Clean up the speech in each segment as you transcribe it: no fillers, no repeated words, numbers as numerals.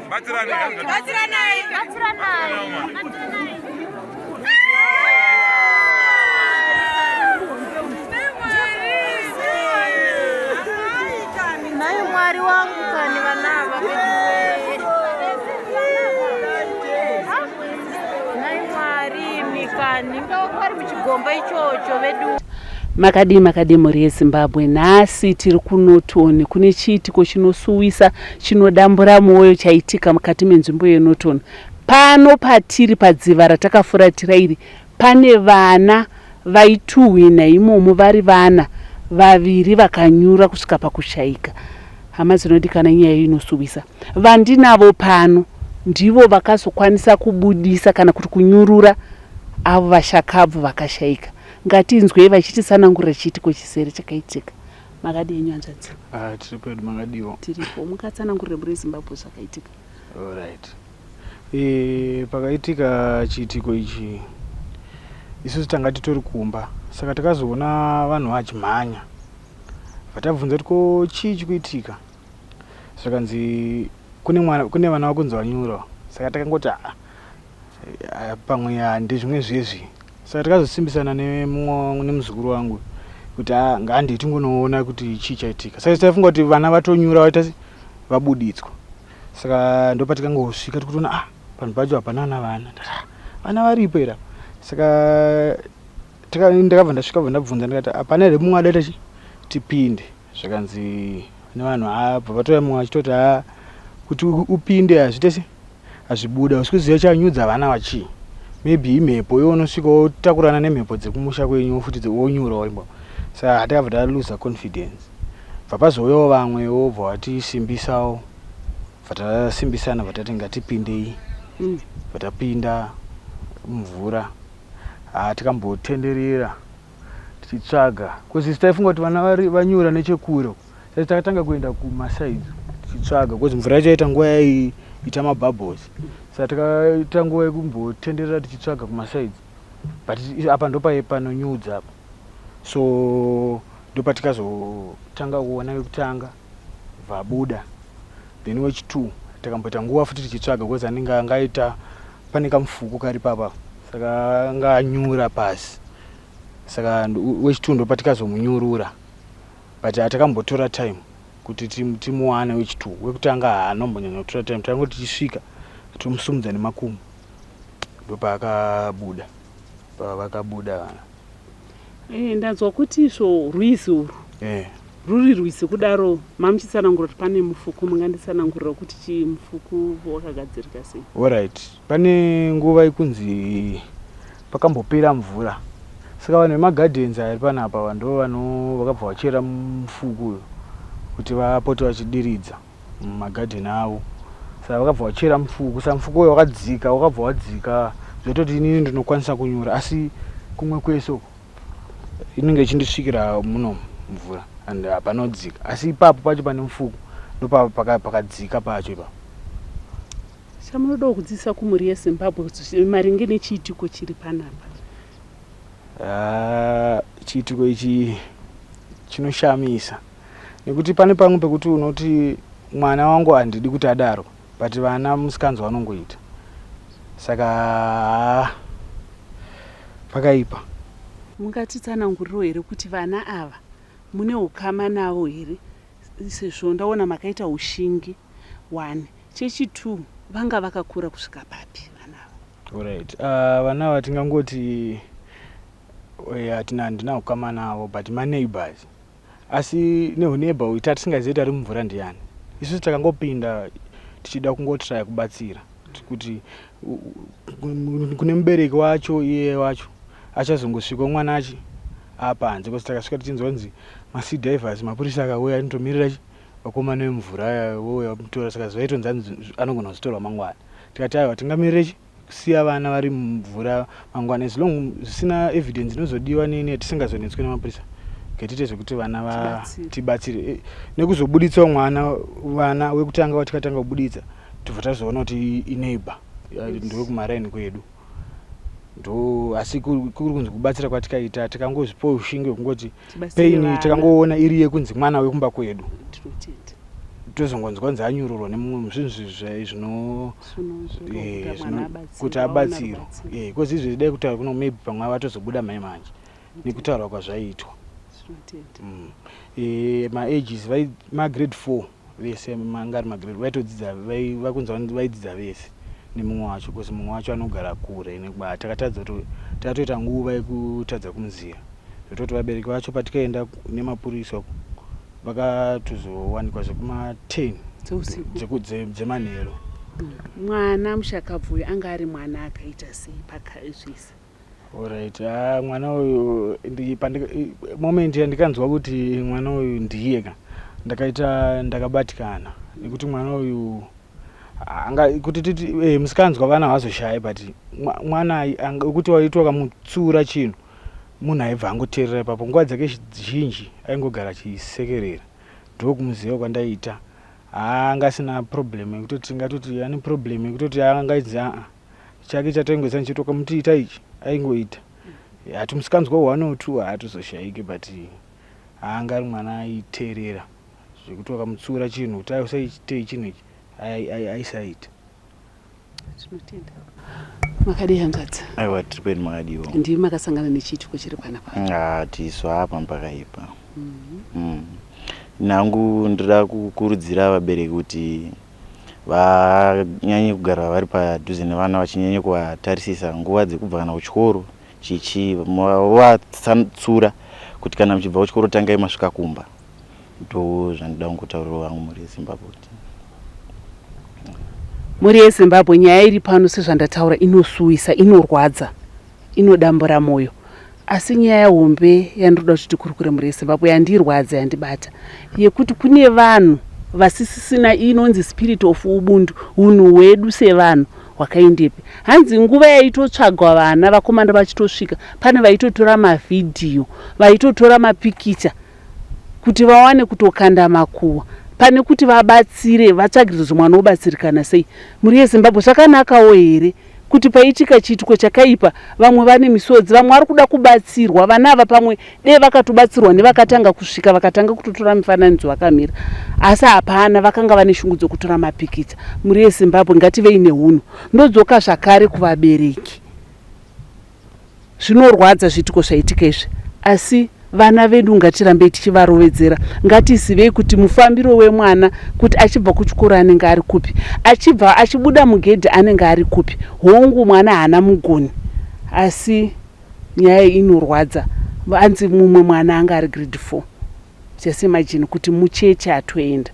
Batsiranai. Nhai Mwari wangu kani vana ava veduwee. Nhai Mwari imi kani inga vari muchigomba ichocho vedu. Makadii makadii mhuri yeZimbabwe, nhasi tiri kuNorton kune chiitiko chinosuwisa chinodambura mwoyo chaitika mukati menzvimbo yeNorton. Pano patiri padziva ratakafuratira iri pane vana vaituhwina imomo vari vana vaviri vakanyura kusvika pakushaika. Hama dzinodikana inyaya inosuwisa. Vandinavo pano ndivo vakazokwanisa kubudisa kana kuti kunyurura avo vashakabvu vakashaika. Ngatinzwei vachititsanangurira chiitiko chisere chakaitika. Makadii henyu hanzvadzi? Ah, tiri pedu makadiwo. Tiripo. Mungatsanangurire mhuri yeZimbabwe zvakaitika? Alright. E, pakaitika chiitiko ichi isusu tanga titori kumba saka takazoona vanhu vachimhanya vatabvunza kuti ko chii chikuitika zvakanzi kune mwana kune vana vakunzi vanyura saka takangoti ah, eh, pamwe handezvimwe zvezvi saka takazosimbisana nemumwe nemuzukuru wangu kuti ah, ngahandei tingonoona kuti chii chaitika saka taifunga kuti vana vatonyura vaita vabuditswa saka ndopatikangosvika tikutoona ah panhu pacho hapana ana vana ndati ah, vana varipo here apa saka ndakabva ndasvika bva ndabvunza ndikati hapana here mumwe adaita chi tipinde zvikanzi nevanhu abva vatouya mumwe achitoti ha kuti upinde hazviite se hazvibuda usi kuziva chanyudza vana vachii maybe imhepo iwe unosvika wotakurana nemhepo dzekumusha kwenyu futi wonyura waimbo saka hatakabva taluza confidence bva pazouyawo vamwe wobva watisimbisawo bva tasimbisana bva tati ngatipindei mm. bva tapinda mumvura haa tikambotenderera tichitsvaga bcause isu taifunga kuti vana vari vanyura nechekure saka takatanga kuenda kumasides tichitsvaga bcause mvura yacho yaita nguva yaiita mabubbles saka takaita nguva yekumbotenderera tichitsvaga kumasides but apa ndopai panonyudza apa so ndopatikazotanga kuona vekutanga vabuda then wechitwo takamboita nguva futi tichitsvaga bcause anenge angaita pane kamufuku kari papa saka anga anyura pasi saka wechitwo ndopatikazomunyurura but hatakambotora time kuti timuwane wechitwo wekutanga haanombonyanya kutora time takangoti tichisvika tomusumudza nemakumbo ndopaakabuda pavakabuda vana Eh, ndanzwa kuti izvo rwizi urwu eh. ruri rwizi kudaro mamuchitsanangura kuti pane mufuku munganditsanangurira kuti chii mufuku wakagadzirika sei Alright pane nguva yekunzi pakambopera mvura saka vanhu vemagardens ari panapa ndo vano vakabva vachera mufuku uyu kuti vapote vachidiridza mumagadheni avo saka vakabva vachera mufuku saka mufuku uyo wakadzika wakabva wadzika zvototi inini ndinokwanisa kunyura asi kumwe kwese uko inenge ichindisvikira muno mvura and hapanodzika asi ipapo pacho pane mufuku ndopakadzika pacho ipapo Chamunodawo kudzidzisa kumhuri yeZimbabwe maringe nechiitiko chiri panapa? Ah, chiitiko ichi chinoshamisa nekuti pane pamwe pekuti unoti mwana wangu handidi kuti adaro but vana musikanzwa vanongoita saka haa pakaipa. Mungatitsanangurirawo here kuti vana ava mune ukama navo here sezvo ndaona makaita ushingi one chechi two vanga vakakura kusvika papi vana ava? Alright, vana ava tingangoti hatina handina ukama navo but maneighbors asi nehuneighbor uyu tatisingazivi kuti ari mumvura ndiani isusu takangopinda tichida kungotraya kubatsira kuti kune mubereki wacho iye wacho achazongosvikawo mwana achi apanze bcause takasvika tichinzwa kunzi masea divers mapurisa akauya anotomirira chi vakomana vemvura aya vouya vamutora saka zvaitonzi anogona kuzotorwa mangwana tikati aiwa tingamirire chi kusiya vana vari mumvura mangwana as long zvisina evidence inozodiwa nini tisingazonetswi nemapurisa ngatiite zvekuti vana vatibatsire eh, nekuzobuditsawo mwana vana wekutanga watikatanga kubuditsa tobva tazoona kuti ineighbor ndwekumaraini kwedu Ndo asi kuri kunzi kubatsira kwatikaita tikangozvipawo ushingi hwekungoti pain tikangoona iri yekunzi mwana wekumba kwedu tozongonzwa kunzi anyururwa nemumwe zvinhu zvino eh, kuti abatsirwe because eh, izvezvi dai kutaura kuno maybe pamwe vatozobuda mai manje nekutaurwa kwazvaiitwa mm. e, maages magrade 4 vese manga ari magrade vaitodzidza vakunzi vaidzidza vese nemumwe wacho bcause mumwe wacho anogara kure nekuba takatadza kuti takatoita nguva yekutadza kumuziva zvototi vabereki vacho patikaenda nemapurisa uko vakatozowanikwa zvekuma 10 dzemanheru mm. mwana mushakabvu uyu anga ari mwana akaita sei pakazvese Alright, ah, mwana uyu moment yandikanzwa kuti mwana uyu ndiye ka ndakaita ndakabatikana nekuti mwana uyu anga kuti titi eh, musikanzwa vana havazoshaye but mwana wekuti waitwa kamutsiura chinhu munhu aibva angoteerera ipapo nguva dzake zhinji aingogara achisekerera ndokumuziva kwandaiita anga asina problem yekutoti tingatoti ane problem yekutoti angaidzi aa Chake chataingoisa ndichiti ukamuti ita ichi aingoita. Hati musikanzwa one or two haatozoshaike but anga ari mwana aiteerera zvekuti wakamutsiura chinhu kuti usaitei chinhu ichi aisaita. Tinotenda. Makadii hanzvadzi? Aiwa tiri kwedu makadiwo. Ndimi makasangana nechiitiko chiri panapa? Ah, tisu apa pakaipa. Mm -hmm. Mm. Nangu ndoda kukurudzira vabereki kuti vanyanye kugara vari padhuze nevana vachinyanye kuvatarisisa nguva dzekubva kana kuchikoro chichi vovatsura kuti kana muchibva kuchikoro tangai masvika kumba ndo zvandida kungotaurira vangu mhuri yezimbabwe kuti mhuri yezimbabwe nyaya iri pano sezvandataura inosuwisa inorwadza Inodambura moyo. Asi nyaya hombe yandinoda kuti tikurukure mhuri yeZimbabwe yandirwadza yandibata yekuti kune vanhu vasisisina inonzi spirit of ubuntu hunhu hwedu sevanhu hwakaendepi hanzi nguva yaitotsvagwa vana vakomana vachitosvika pane vaitotora mavhidhiyo vaitotora mapikicha kuti vawane kutokanda makuhwa pane kuti vabatsire vatsvagiridze kuti mwana obatsirikana sei mhuri yezimbabwe zvakanakawo here kuti paitika chiitiko chakaipa vamwe vane misodzi vamwe vari kuda kubatsirwa vana ava pamwe dei vakatobatsirwa nevakatanga kusvika vakatanga kutotora mifananidzo vakamira asi hapana vakanga vane shungu dzokutora mapikicha mhuri yezimbabwe ngativei nehunhu ndodzoka zvakare kuvabereki Zvinorwadza zviitiko zvaitika izvi asi vana vedu ngatirambei tichivarovedzera. Ngatizivei kuti mufambiro wemwana kuti achibva kuchikoro anenge ari kupi, achibva achibuda mugedhi anenge ari kupi. Hongu mwana haana mugoni asi nyaya iyi inorwadza. Anzi mumwe mwana anga ari grade 4. Just imagine kuti mucheche atoenda.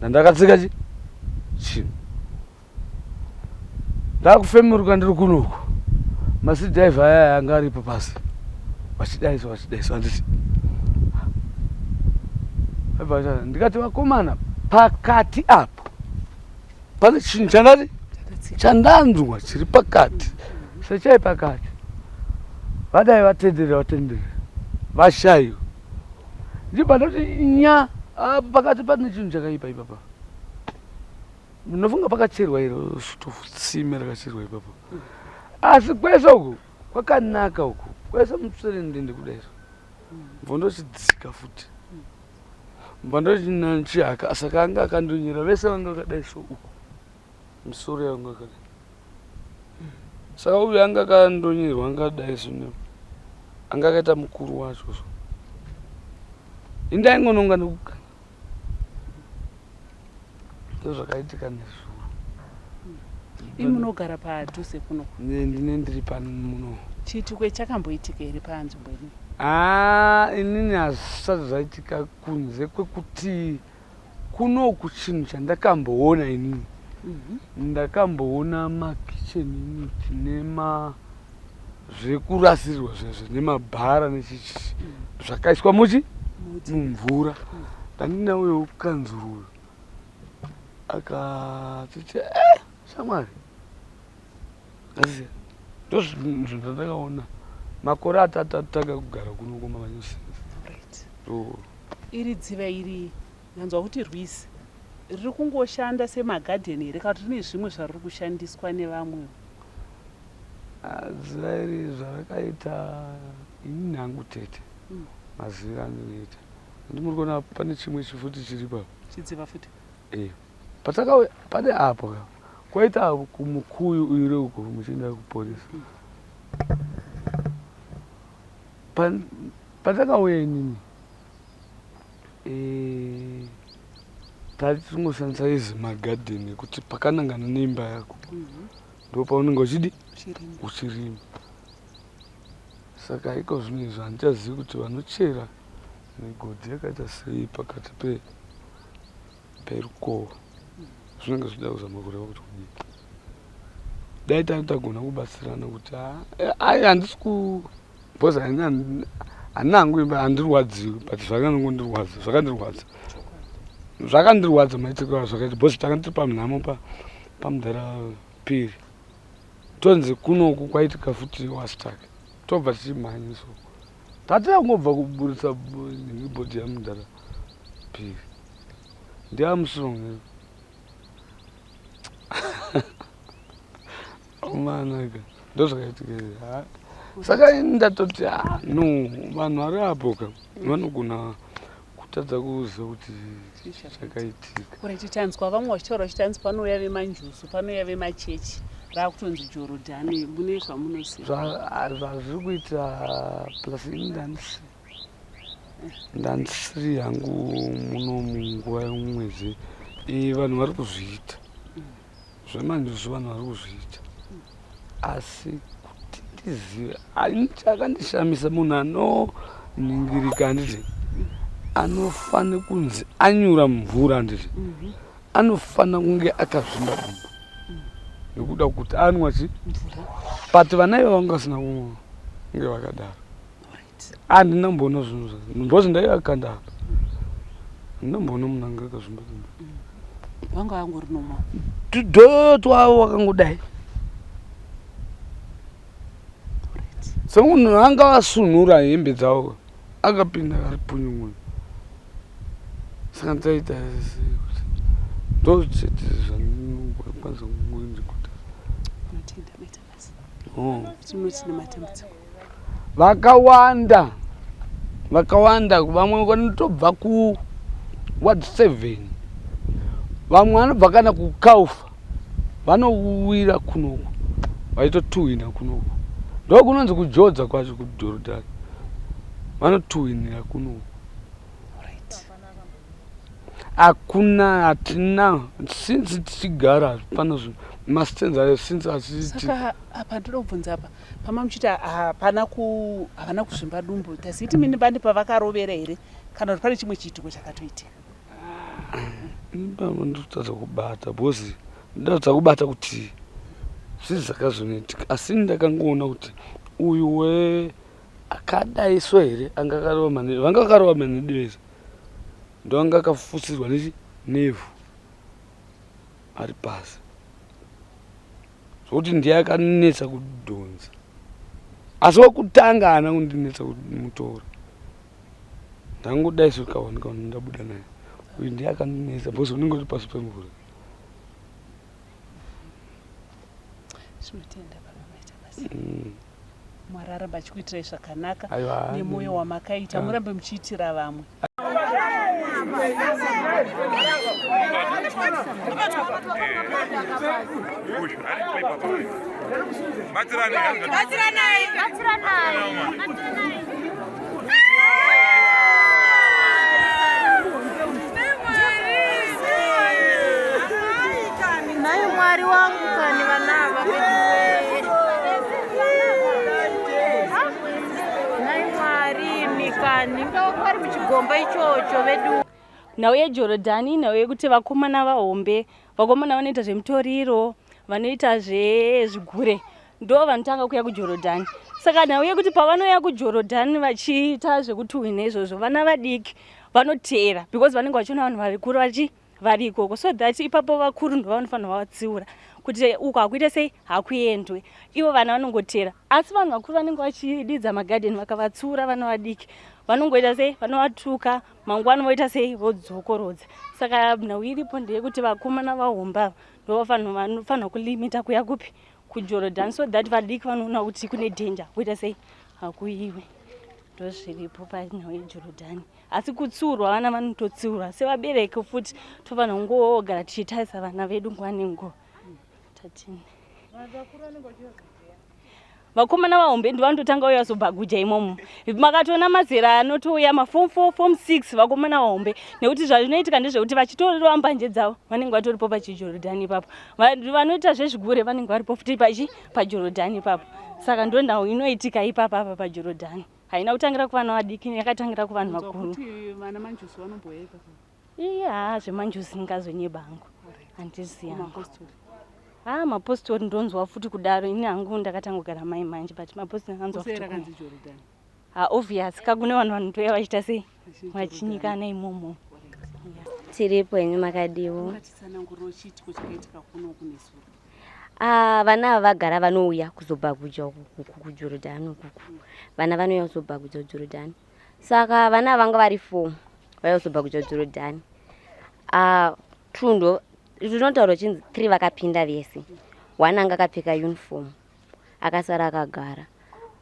Ndandakatsika chi chinhu ndakufemuruka ndiri kunoku masidhaivha aya anga aripo pasi vachidaiso vachidaiso handiti ndikati vakomana pakati apo pane chinhu chandati chandanzwa chiri pakati sechai pakati vadai vatenderera vatenderera vashaiwa ndibva ndati nya apa pakati pane chinhu chakaipa ipapa ndinofunga pakacherwa iro tsime rakacherwa ipapo asi kwese uku kwakanaka uku kwese mutsverendende kudai so bva ndochidzika futi bva ndochinachihaka saka anga akandonyera vese vanga vakadai so uku misoro yangu akadai saka uyu anga akandonyerwa anga adai so anga akaita mukuru wacho so indaingononga nekukanga ndozvakaitika nezuro Imi munogara padhuze kuno? Ndine ndiri pano muno. Chiitiko chakamboitika here panzvimbo ino? Ah, inini hazvisati zvaitika kunze kwekuti. Kunoku chinhu chandakamboona inini ndakamboona makitchen unit nema zvekurasirirwa zvezve nemabhara nechichi zvakaiswa muchi mumvura. Ndandina uyo kanzuru uyo akatiti eh, shamwari ndozvinhu zvandakaona makore atatu atanga kugara kuno kumavanyosenzi. Iri dziva iri ndanzwa kuti rwizi riri kungoshanda semagadheni here kana kuti rine zvimwe zvariri kushandiswa nevamwewo? Ah, dziva iri zvarakaita inini hangu tete maziviro andinoita handi muri kuona pane chimwe chifuti chiri pa Chidziva futi. Eh, patakauya pane apo ka kwaita kumukuyu uyu reuko muchienda kupolisi. Patakauya inini eh, tati tingoshandisa izi magadheni ekuti pakanangana neimba yako ndo paunenge uchidi uchirima. Saka iko zvino izvi handichazivi kuti vanochera migodhi yakaita sei pakati perukowa zvinenge zvichida kuzama kureva kuti kudii. Dai tani tagona kubatsirana kuti ai handisi ku because handina hangu imba handirwadziwi but zvakanongondirwadza zvakandirwadza zvakandirwadza maitikiro azvakaita because tanga tiri pamhamo pamudhara piri tonzi kunoku kwaitika futi wastak tobva tichimhanya so tatira kungobva kuburitsa bhodhi yamudhara piri ndiArmstrong omanaka ndozvakaitika saka ini ndatoti ah, no vanhu vari apo ka vanogona kutadza kuziva kuti chakaitika. Alright, tanzwa vamwe vachitaura vachiti hanzi panouya vemanjuzu panouya vemachechi raakutonzi Jorodhani mune zvamunoziva? Zvazviri kuita plus ini ndandisi ndandisiri hangu muno munguva yomwedzi vanhu vari kuzviita zvemanjuzu vanhu vari kuzviita asi kuti ndizive chakandishamisa munhu anoningirika handiti anofanira kunzi anyura mvura handiti anofanira kunge akazvimba dumbu nekuda kuti anwa chi but vana iva vanga vasina kunge vakadaro. Handina kumboona zvinhu zvacho because ndaivakanda apa handina kumboona munhu anga akazvimba dumbu. Vanga vangori normal. Tudhoyo twavo wakangodai semunhu anga vasunhura hembe dzavo akapinda ari punyun'unyu saka ndaita sei kuti ndochete zvandinokwanisa kungoindikuta. Tinotenda maita basa. Tinoti nematambudziko. Vakawanda vakawanda vamwe vanotobva ku ward 7 vamwe vanobva kana kuKaufa vanowira kunoku vaitotuhwina kunoku ndokunonzi kujodza kwacho kuJorodhani vanotuhwinira kunoku. Hakuna hatina since tichigara hapana zvinhu mastands ayo since achiti. Saka apa ndoda kubvunza apa pama muchiti hapana ku havana kuzvimba dumbu taziti mini bandi pavakarovera here kana kuti pane chimwe chiitiko chakatoitika? Ipapa ndotadza kubata because ndotadza kubata kuti zvii zvakazonoitika asi ndakangoona kuti uyu we akadaiso here anga akarova mane vanga vakarova manedevesa ndoanga akafusirwa nechi nevhu ari pasi zvokuti ndiye akanetsa kudhonza asi wekutanga haana kundinetsa kumutora ndangodai sokawanika ndabuda naye uyu ndiye akandinetsa because unenge uri pasi pemvura. Tinotenda baba maita basa. Mwari arambe achikuitirai zvakanaka nemwoyo wamakaita murambe muchiitira vamwe. Batsiranai. Batsiranai. Nhai Mwari wangu kani vana ava veduwee. Nhai Mwari imi kani vari muchigomba ichocho vedu. Nhau yeJorodhani inhau yekuti vakomana vahombe, vakomana vanoita zvemutoriro, vanoita zvezvigure ndo vanotanga kuya kuJorodhani. Saka nhau yekuti pavanouya kuJorodhani vachiita zvekutuhwina izvozvo, vana vadiki vanoteera because vanenge vachiona vanhu varikuru vachi vari ikoko, so that ipapo vakuru ndo vanofanirwa vatsiura kuti uko hakuite sei, hakuendwe. Ivo vana vanongotera, asi vanhu vakuru vanenge vachididza magadheni vakavatsiura vana vadiki vanongoita sei, vanovatuka, mangwana voita sei, vodzokorodza. Saka nhau iripo ndeyekuti vakomana vahombe ava ndo vanofanirwa kulimita kuya kupi, kuJorodhani, so that vadiki vanoona kuti kune danger, kuita sei, hakuiwe. Ndozviripo panhau yeJorodhani. Asi kutsiurwa vana vanototsiurwa sevabereki futi, tofanira kungogara tichitarisa vana vedu nguva nenguva. Tatini vakomana vahombe ndo vanototanga uya zobhaguja imomo. Makatoona mazera anotouya mafom 4, fom 6, vakomana vahombe, nekuti zvazvinoitika ndezvekuti vachitorerwa mbanje dzavo vanenge vatoripo pachiJorodhani ipapo. Vanoita zvezvigure vanenge varipo futi pachi paJorodhani ipapo. Saka ndo nhau inoitika ipapa apa paJorodhani. Haina kutangira kuvana vadiki, yakatangira kuvanhu vakuru. Iye haa, zvemanjuzi ndingazonyeba hangu, handizivi hangu. Haa, mapostori ndonzwa futi kudaro. Ini hangu ndakatanga kugara mai manje, but mapostori ndanzwa futi. Ha, obvious kakune vanhu vanotouya vachiita sei, vachinyikana imomo. Tiripo henyu, makadiwo? Ah, vana ava vagara vanouya kuzobhaguja uku kuJorodhani ukuku. Vana vanouya kuzobhaguja kuJorodhani. Saka vana ava vanga vari 4 vauya kuzobhaguja kuJorodhani. Ah, two ndo zvinotaurwa chinzi 3 vakapinda vese. One anga akapfeka uniform akasara akagara.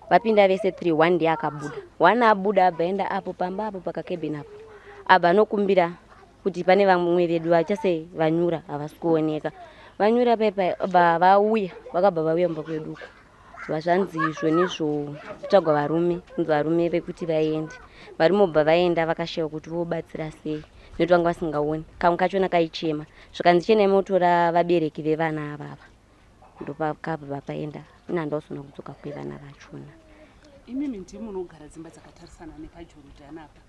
Vapinda vese 3, one ndiye akabuda. One abuda abva enda apo pamba apo pakakebheni apo, abva anokumbira kuti pane vamwe vedu vachasei vanyura, havasi kuoneka, vanyura paipai. Bva vauya, vakabva vauya mumba kwedu uko, vazvanzi izvo nezvo kutsvagwa varume, kunzi varume vekuti vaende. Varume bva vaenda, vakashaiwa kuti vobatsira sei nekuti vanga vasingaoni. Kamwe kachona kaichema, zvikanzi chenai motora vabereki vevana avava. Ndopakabva paenda, ina handawasona kudzoka kwevana vachona. Imimi ndimi munogara dzimba dzakatarisana nepaJorodhani apa.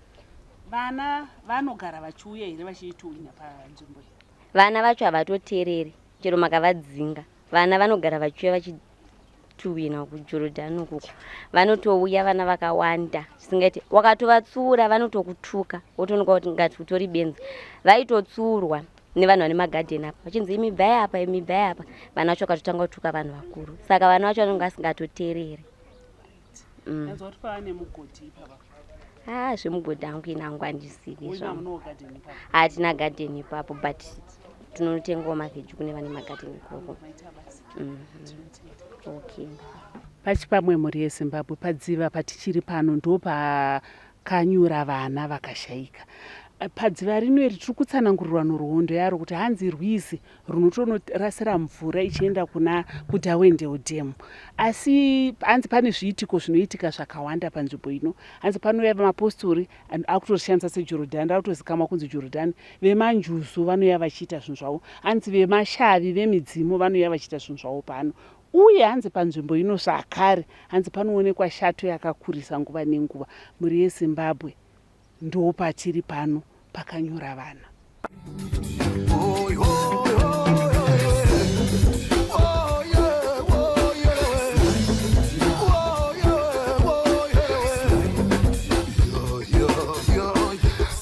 Vana vanogara vachiuya here vachiituwinya panzvimbo iyi? Vana vacho havatoteereri chero makavadzinga. Vana vanogara vachiuya vachituwina kuJorodhani ukuku. Vanotouya vana vakawanda zvisingaiti. Wakatovatsiura vanotokutuka, wotoonekwa kuti ngati utori benzi. Vaitotsiurwa nevanhu vane magadheni apa vachinzi imi bvai apa, imi bvai apa. Vana vacho vakatotanga kutuka vanhu vakuru, saka vana vacho vanonge vasingatoteereri. Ndanzwa kuti pava nemugodhi ipapa. Ah, zvemugodhi hangu ini hangu handizivi Uina zvangu. Munowo gadheni ipapo? Hatina gadheni ipapo, but tinotengawo mavheji kune vane magadheni ikoko. Maita basa. Tinotenda. Okay. Pachipamwe mhuri yeZimbabwe, padziva patichiri pano ndo pakanyura vana vakashaika. Padziva rino iri tiri kutsanangurirwa nhoroondo yaro kuti hanzi rwizi runotonorasira mvura ichienda kuna kuDarwendale Dam. Asi hanzi pane zviitiko zvinoitika zvakawanda panzvimbo ino. Hanzi panouya mapostori akutorishandisa seJorodhani, rakutozikamwa kunzi Jorodhani. Vemanjuzu vanouya vachiita zvinhu zvavo. Hanzi vemashavi vemidzimu vanouya vachiita zvinhu zvavo pano. Uye hanzi panzvimbo ino zvakare hanzi panoonekwa shato yakakurisa nguva nenguva. Mhuri yeZimbabwe, ndopatiri pano pakanyura vana. Oi, oi.